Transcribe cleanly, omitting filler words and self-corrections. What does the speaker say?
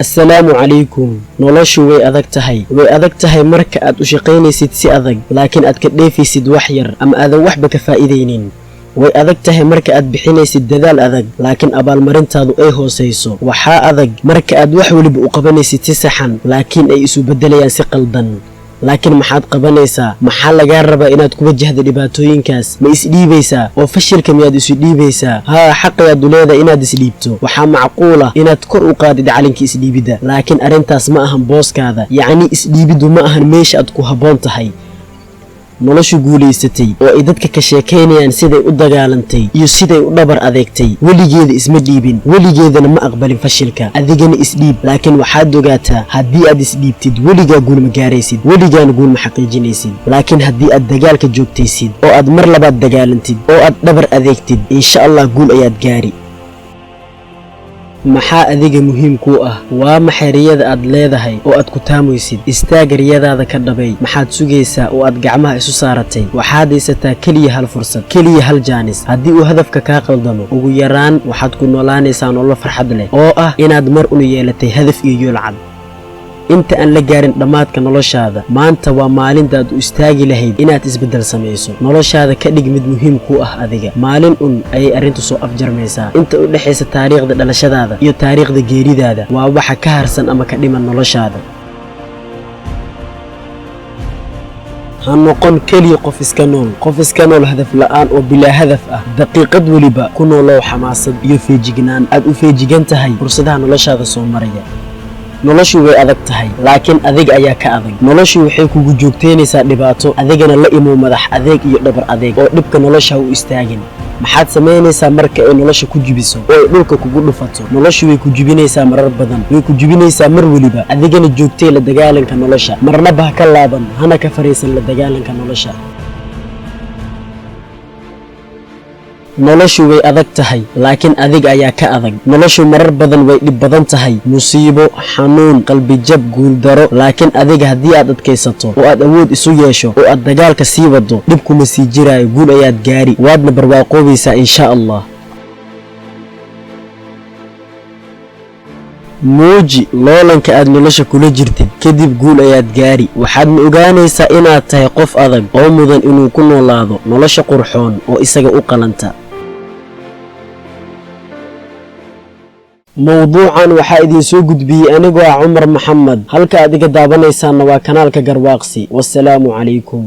Assalaamu calaykum. Noloshu way adag tahay. Way adag tahay marka aad u shaqaynaysid si adag, laakiin aad ka dheefaysid wax yar ama aadan waxba ka faa'iidaynin. Way adag tahay marka aad bixinaysid dadaal adag, laakiin abaalmarintaadu ay hoosayso. Waxaa adag marka aad wax weliba u qabanaysid si saxan, laakiin ay isu beddelayaan si qaldan. Laakiin maxaad qabanaysaa? Maxaa lagaa rabaa inaad ku wajahda dhibaatooyinkaas? Ma isdhiibaysaa oo fashilka miyaad isu dhiibaysaa? Haa, xaqayaad u leedahay inaad isdhiibto. Waxaa macquul ah inaad kor u qaadid calinka isdhiibidda, laakiin arrintaas ma ahan booskaada. Yacni isdhiibiddu ma ahan meesha aad ku habboon tahay. Noloshu guulaysatay oo ay dadka ka sheekaynayaan siday u dagaalantay iyo siday u dhabar adeegtay, weligeeda isma dhiibin, weligeedana ma aqbalin fashilka. Adigana isdhiib, laakiin waxaad ogaataa, haddii aad isdhiibtid, weligaa guul ma gaaraysid, weligaana guul ma xaqiijinaysid. Laakiin haddii aad dagaalka joogtaysid oo aad mar labaad dagaalantid oo aad dhabar adeegtid, insha Allah guul ayaad gaari. Maxaa adiga muhiim kuu ah? Waa maxay riyada aad leedahay oo aad ku taamaysid? Istaaga, riyadaada ka dhabay. Maxaad sugaysaa oo aad gacmaha isu saaratay? Waxaad haysataa keliya hal fursad, keliya hal jaanis. Haddii uu hadafka kaa qaldamo, ugu yaraan waxaad ku noolaanaysaa nolol farxad leh oo ah inaad mar una yeelatay hadaf iyo yool cad. Inta aan la gaarin dhammaadka noloshaada, maanta waa maalintaad u istaagi lahayd inaad isbeddel samayso. Noloshaada ka dhig mid muhiim kuu ah adiga. Maalin un ayay arrintu soo afjarmaysaa. Inta u dhexaysa taariikhda dhalashadaada iyo taariikhda geeridaada waa waxa ka harsan ama ka dhiman noloshaada. Ha noqon keliya qof iska nool, qof iska nool hadaf la'aan oo bilaa hadaf ah. Daqiiqad weliba ku noolow xamaasad iyo feejignaan aad u feejigan tahay fursadaha noloshaada soo maraya. Noloshu way adag tahay, laakiin adiga ayaa ka adag. Noloshu waxay kugu joogteynaysaa dhibaato, adigana la imow madax adeeg iyo dhabar adeeg oo dhibka nolosha ha u istaagin. Maxaad samaynaysaa marka ay nolosha ku jibiso oo ay dhulka kugu dhufato? Noloshu way ku jibinaysaa marar badan, way ku jibinaysaa mar weliba. Adigana joogtay la dagaalanka nolosha. Marnaba ha ka laaban, hana ka fariisan la dagaalanka nolosha. Noloshu way adag tahay, laakiin adiga ayaa ka adag. Noloshu marar badan way dhib badan tahay: musiibo, xanuun, qalbijab, guuldaro. Laakiin adiga haddii aad adkaysato oo aad awood isu yeesho oo aad dagaalka sii wado, dhibkuma sii jiraayo. Guul ayaad gaari, waadna barwaaqoobaysaa, insha Allah. Muuji loolanka aad nolosha kula jirtid, kadib guul ayaad gaari. Waxaadna ogaanaysaa inaad tahay qof adag oo mudan inuu ku noolaado nolosha qurxoon oo isaga u qalanta. Mowduucan waxaa idiin soo gudbiyey anigoo ah Cumar Maxamed. Halka aad iga daawanaysaanna waa kanaalka Garwaaqsi. Wasalaamu calaykum.